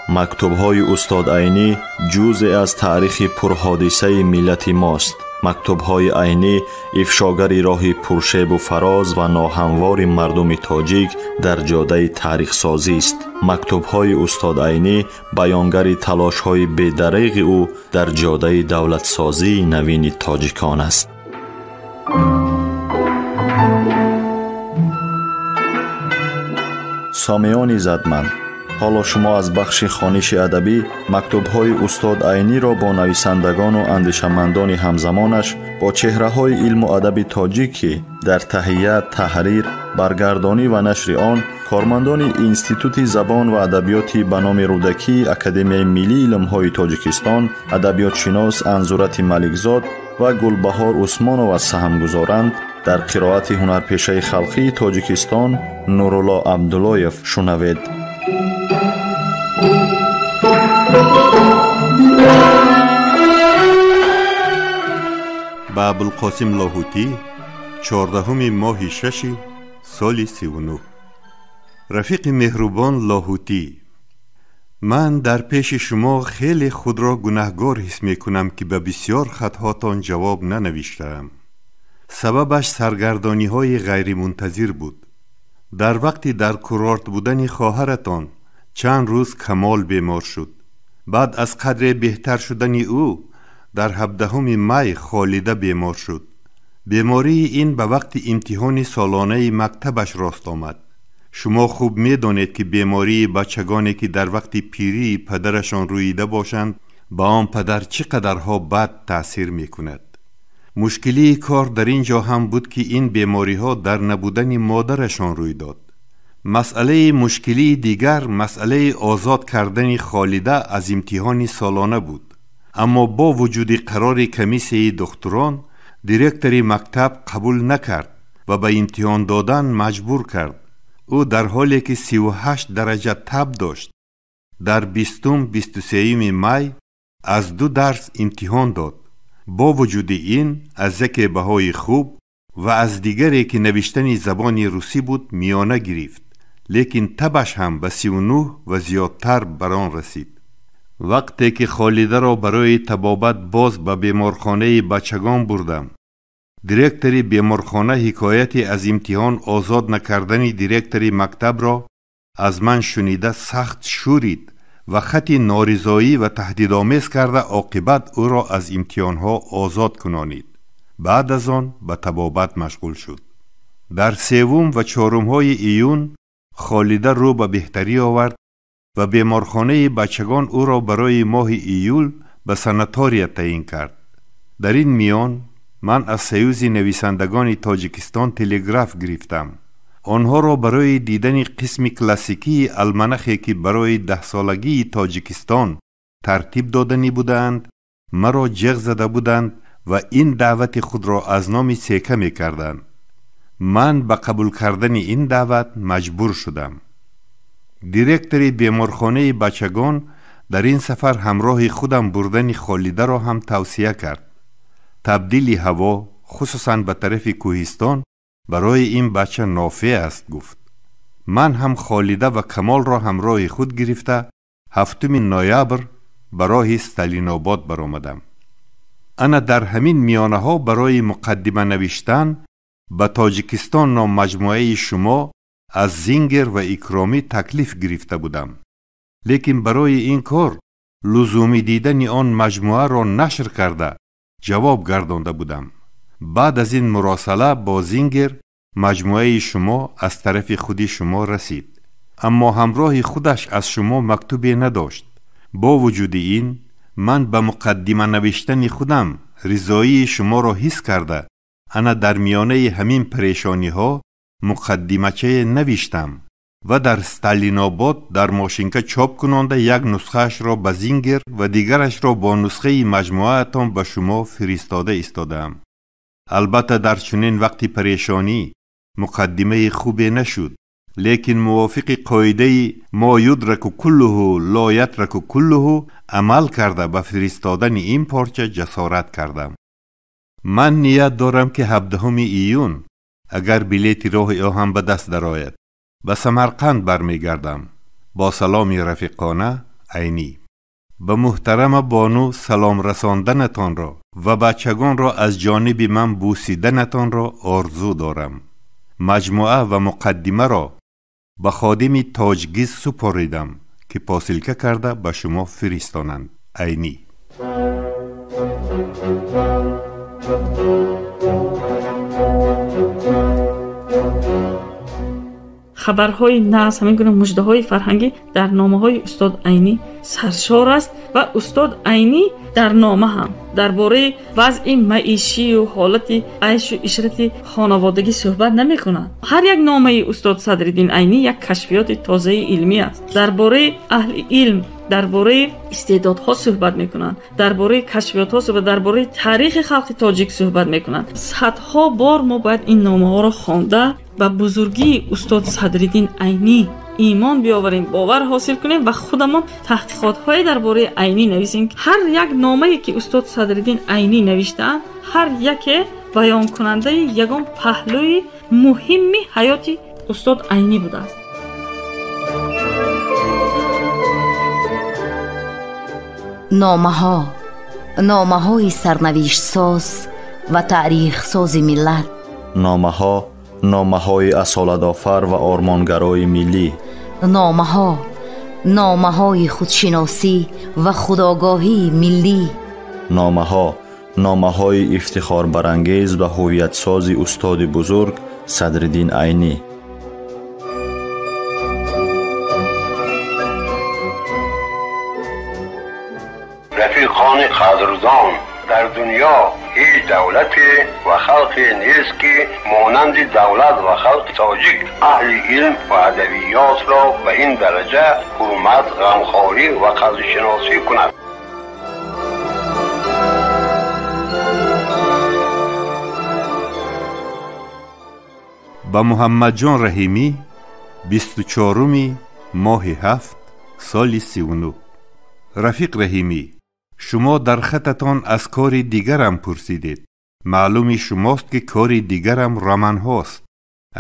Мактубҳои устод Айнӣ ҷузъе аз таърихи пурҳодисаи миллати мост. Мактубҳои Айнӣ ифшогари роҳи пуршебу фароз ва ноҳамвори мардуми тоҷик дар ҷодаи таърихсозист. Мактубҳои устод Айнӣ баёнгари талошҳои бедареғи ӯ дар ҷодаи давлатсозии навини тоҷикон аст. Сомиёни задманд, ҳоло шумо аз бахши хониши адабӣ мактубҳои устод Айниро бо нависандагону андешамандони ҳамзамонаш, бо чеҳраҳои илму адаби тоҷик, ки дар таҳия, таҳрир, баргардонӣ ва нашри он кормандони Институти забон ва адабиёти ба номи Рӯдакии Академияи миллии илмҳои Тоҷикистон, адабиётшинос Анзурати Маликзод ва Гулбаҳор Усмонова саҳм гузоранд, дар қироати ҳунарпешаи халқии Тоҷикистон Нурулло Абдуллоев шунавед. Ба Абулқосим Лоҳутӣ 14 моҳи шаши соли 39. Рафиқи меҳрубон Лоҳутӣ, ман дар пеши шумо хеле худро гунаҳгор ҳис мекунам, ки ба бисёр хатҳотон ҷавоб нанавиштаам. Сабабаш саргардониҳои ғайримунтазир буд. Дар вақти дар курорт будани хоҳаратон чанд рӯз Камол бемор шуд. Баъд аз қадре беҳтар шудани ӯ дар 17 май Холида бемор шуд. Бемории ин ба вақти имтиҳони солонаи мактабаш рост омад. Шумо хуб медонед, ки бемории бачагоне, ки дар вақти пирии падарашон рӯида бошанд, ба он падар чӣ қадарҳо бад таъсир мекунад. Мушкилии кор дар ин ҷо ҳам буд, ки ин бемориҳо дар набудани модарашон рӯй дод. Масъалаи мушкилии дигар масъалаи озод кардани Холида аз имтиҳони солона буд. Аммо бо вуҷуди қарори комиссияи духтурон, директори мактаб қабул накард ва ба имтиҳон додан маҷбур кард. Ӯ дар ҳоле ки 38 дараҷа таб дошт, дар 20-23 май аз 2 дарс имтиҳон дод. Бо вуҷуди ин аз яке баҳои хуб ва аз дигаре, ки навиштани забони русӣ буд, миёна гирифт, лекин табаш ҳам ба 39 ва зиёдтар бар он расид. Вақте ки Холидаро барои табобат боз ба беморхонаи бачагон бурдам, директори беморхона ҳикояти аз имтиҳон озод накардани директори мактабро аз ман шунида сахт шӯрид ва хати норизоӣ ва таҳдидомез карда оқибат ӯро аз имтиҳонҳо озод кунонид. Баъд аз он ба табобат машғул шуд. Дар 3 ва 4 июн Холида рӯ ба беҳтарӣ овард ва беморхонаи бачагон ӯро барои моҳи июл ба санатория таъин кард. Дар ин миён ман аз Союзи нависандагони Тоҷикистон телеграф гирифтам. Онҳоро барои дидани қисми классикии алманахе, ки барои 10-солагии Тоҷикистон тартиб доданӣ будаанд, маро ҷеғ зада буданд ва ин даъвати худро аз номи сека мекарданд. Ман ба қабул кардани ин даъват маҷбур шудам. Директори беморхонаи бачагон дар ин сафар ҳамроҳи худам бурдани Холидаро ҳам тавсия кард. Табдили ҳаво, хусусан ба тарафи кӯҳистон, барои ин бача нофеъ аст, гуфт. Ман ҳам Холида ва Камолро ҳамроҳи худ гирифта 7 ноябр ба роҳи Сталинобод баромадам. Ана дар ҳамин миёнаҳо барои муқаддима навиштан ба Тоҷикистон номаҷмӯаи шумо аз Зингер ва Икромӣ таклиф гирифта будам. Лекин барои ин кор лузуми дидани он маҷмӯаро нашр карда ҷавоб гардонда будам. Баъд аз ин муросала бо Зингер маҷмӯаи шумо аз тарафи худи шумо расид. Аммо ҳамроҳи худаш аз шумо мактубе надошт. Бо вуҷуди ин ман ба муқаддима навиштани худам ризоии шуморо ҳис карда, ана дар миёнаи ҳамин парешониҳо муқаддимачае навиштам ва дар Сталинобод дар мошинка чоп кунонда як нусхаашро ба Зингер ва дигарашро бо нусхаи маҷмӯаатон ба шумо фиристода истодаам. Албатта дар чунин вақти парешонӣ муқаддимаи хубе нашуд, лекин мувофиқи қоидаи мо юдраку куллуҳу ло ятраку куллуҳу амал карда ба фиристодани ин порча ҷасорат кардам. Ман ният дорам, ки 17 июн агар билети роҳи оҳан ба даст дарояд, ба Самарқанд бармегардам. Бо саломи рафиқона Айнӣ. Ба муҳтарама бону салом расонданатонро ва бачагонро аз ҷониби ман бӯсиданатонро орзу дорам. Маҷмӯа ва муқаддимаро ба ходими Тоҷгиз супоридам, ки посилка карда ба шумо фиристонанд. Айнӣ. Хабарҳои нағз, ҳамин гуна муждаҳои фарҳангӣ дар номаҳои устод Айнӣ саршор аст ва устод Айнӣ дар нома ҳам дар бораи вазъи маишию ҳолати айшу ишрати хонаводагӣ суҳбат намекунад. Ҳар як номаи устод Садриддин Айнӣ як кашфиёти тозаи илмӣ аст. Дар бораи аҳли илм, дар бораи истеъдодҳо суҳбат мекунанд, дар бораи кашфиётҳо суҳбат, дар бораи таърихи халқи тоҷик суҳбат мекунанд. Садҳо бор мо бояд ин номаҳоро хонда ба бузургии устод Садриддин Айнӣ имон биёварем, бовар ҳосил кунем ва худамон таҳқиқотҳое дар бораи Айнӣ нависем. Ҳар як номае ки устод Садриддин Айнӣ навиштаанд, ҳар яке баёнкунандаи ягон паҳлӯи муҳимми ҳаёти устод Айнӣ будааст. Номаҳо, номаҳои сарнавиштсоз ва таърихсози миллат. Номаҳо, номаҳои асолатофар ва ормонгарои миллӣ. Номаҳо, номаҳои худшиносӣ ва худогоҳии миллӣ. Номаҳо, номаҳои ифтихорбарангез ва ҳувиятсози устоди бузург Садриддин Айнӣ. Рафиқони қадрдон, дар дунё ҳеҷ давлате ва халқе нест, ки монанди давлат ва халқи тоҷик аҳли илм ва адабиётро ба ин дараҷа ҳурмат, ғамхорӣ ва қадршиносӣ кунад. Ба Муҳаммадҷон Раҳимӣ 24-уми моҳи 7 соли 39. Рафиқ Раҳимӣ, шумо дар хататон аз кори дигарам пурсидед. Маълуми шумост, ки кори дигарам романҳост.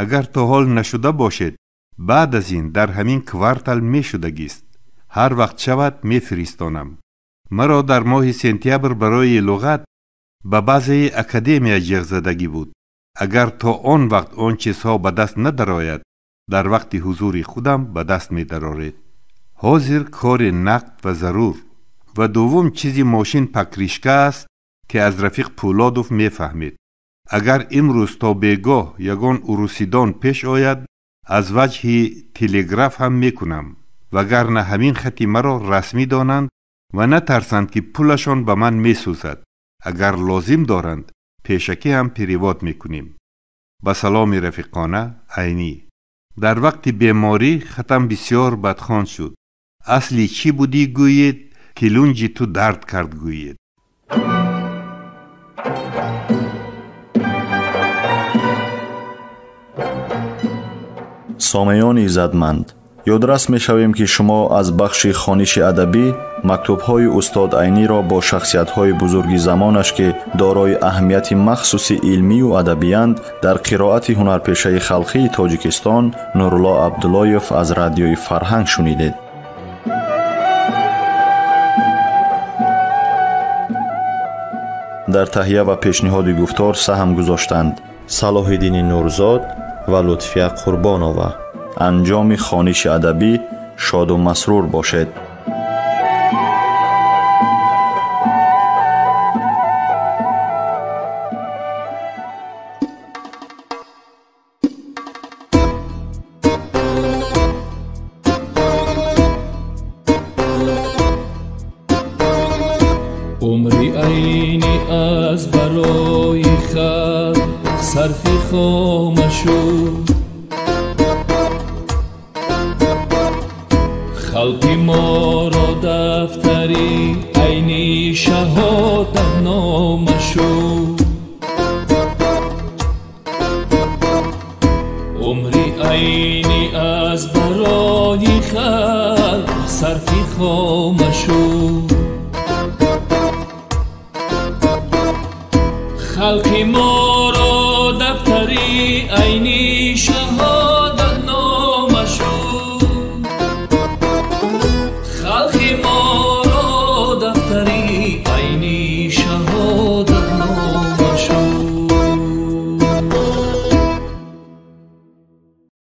Агар то ҳол нашуда бошед, баъд аз ин дар ҳамин квартал мешудагист. Ҳар вақт шавад мефиристонам. Маро дар моҳи сентябр барои луғат ба баъзеи академия ҷиғзадагӣ буд. Агар то он вақт он чизҳо ба даст надарояд, дар вақти ҳузури худам ба даст медароред. Ҳозир кори нақд ва зарур ва дуввум чизи мошин покришка аст, ки аз рафиқ Пӯлодов мефаҳмед. Агар имрӯз то бегоҳ ягон урусидон пеш ояд, аз ваҷҳи телеграф ҳам мекунам, вагарна ҳамин хати маро расмӣ донанд ва натарсанд, ки пулашон ба ман месӯзад. Агар лозим доранд, пешакӣ ҳам перевод мекунем. Ба саломи рафиқона, Айнӣ. Дар вақти беморӣ хатам бисёр бадхон шуд. Асли чӣ будӣ гӯед, ки лунҷи ту дард кард гӯед. Сомеёни иззатманд, ёдрас мешавем, ки шумо аз бахши хониши адабӣ мактубҳои устод Айниро бо шахсиятҳои бузурги замонаш, ки дорои аҳамияти махсуси илмию адабиянд, дар қироати ҳунарпешаи халқии Тоҷикистон Нурулло Абдуллоев аз радиои Фарҳанг шунидед. Дар таҳия ва пешниҳоди гуфтор саҳм гузоштанд Салоҳиддини Нурзод ва Лутфия Қурбонова. Анҷоми хониши адабӣ шоду масрур бошед. Умри Айнӣ аз барои халқ сарфи хома шуд. Халқи моро дафтари Айнӣ шаҳодатнома шуд. Умри Айнӣ аз барои халқ сарфи хома шуд. Халқи моро дафтари Айнӣ шаҳодатнома.